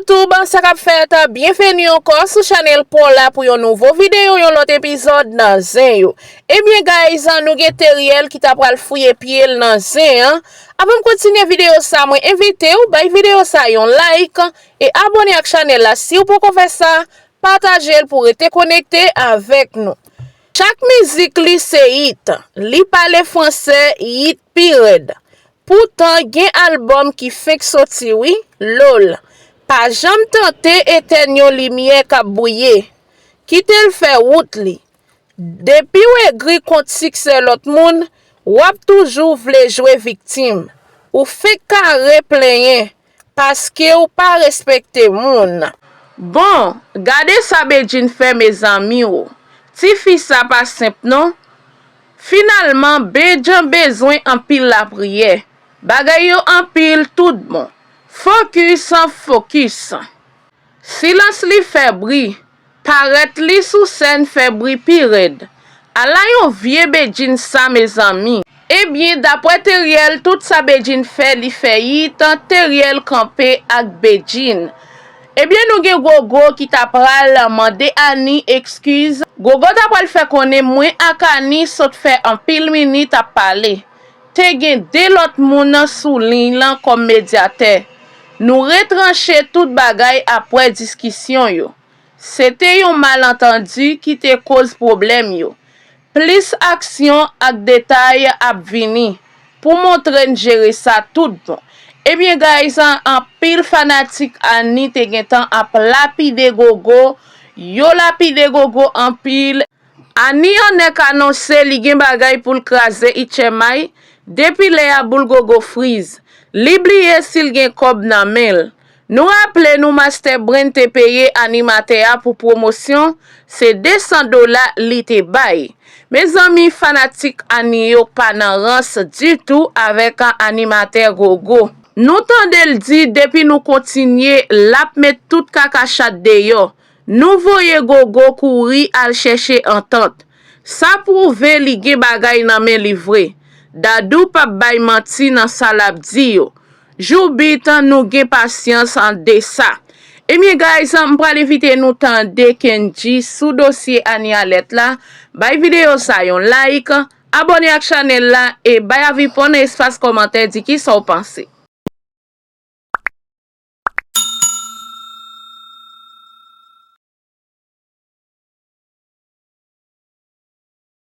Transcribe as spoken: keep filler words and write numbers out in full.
YouTube, sa k ap fèt? Byenveni ankò sou chanèl pa w la pou yon nouvo videyo, yon lòt epizòd nan zen yo. Ebyen, guys, nou gen Teriel ki ta pral fouye pye l nan zen an. Avan m kontinye videyo sa, mwen envite w bay videyo sa yon like e abòne ak chanèl la si w poko fè sa, pataje l pou rete konekte avèk nou. Chak mizik li se hit, li pale fransè, hit pi rèd. Poutan gen albòm ki fenk soti wi, lol. Pa janm tante etèn yon limyè k ap bwiye. Kite l fè wout li. Depi w egri kont siksè lòt moun, w ap toujou vle jwe viktim. Ou fenk kare plenyen paske w pa respekte moun. Bon, gade sa Bedjine fè mezanmi o. Tifi sa pa senp non. Finalman, Bedjan bezwen anpil lapriyè. Bagay yo anpil tout bon. Fokis, fokis. Silans li fè bri. Parèt li sou sèn fè bri pi rèd. Ala yon vye Bedjine sa mezanmi. Ebyen, daprè Teriel, tout sa Bedjine fè, li fè hit, Teriel kanpe ak Bedjine. Ebyen, nou gen Gogo ki ta pral mande Annie eskiz. Gogo ta pral fè konnen mwen ak Annie sot fè anpil minit ap pale. Te gen de lòt moun sou liy lan kòm medyatè. Nou retranche tout bagay apre diskisyon yo. Se te yon malantandi ki te koz pwoblèm yo. Plis aksyon ak detay ap vini pou montre n jere sa tout bon. Ebyen, guys, anpil fanatik Annie te gentan ap lapide Gogo. Yo lapide Gogo anpil. Annie annèk anonse li gen bagay pou l kraze H M I. Depi lè a boul Gogo friz. Li bliye si l gen kòb nan men l. Nou raple nou Master Brain te peye animatè a pou pwomosyon, se de san dola li te bay. Mezanmi, fanatik Annie yo pa nan rans ditou avèk animatè Gogo. Nou tande l di depi nou kontinye, l ap met tout kaka chat deyò. Nou voye Gogo kouri al chèche antant. Sa pwouve li gen bagay nan men li vre. Dadou p ap bay manti nan sa l ap di yo. Jou bit, nou gen pasyans de sa. Ebyen, guys, m pral envite nou tande Kendji sou dosye Annie Alerte la. Bay videyo sa yon like, abòne ak chanèl la e bay avi pa w nan espas kòmantè, di kisa w panse.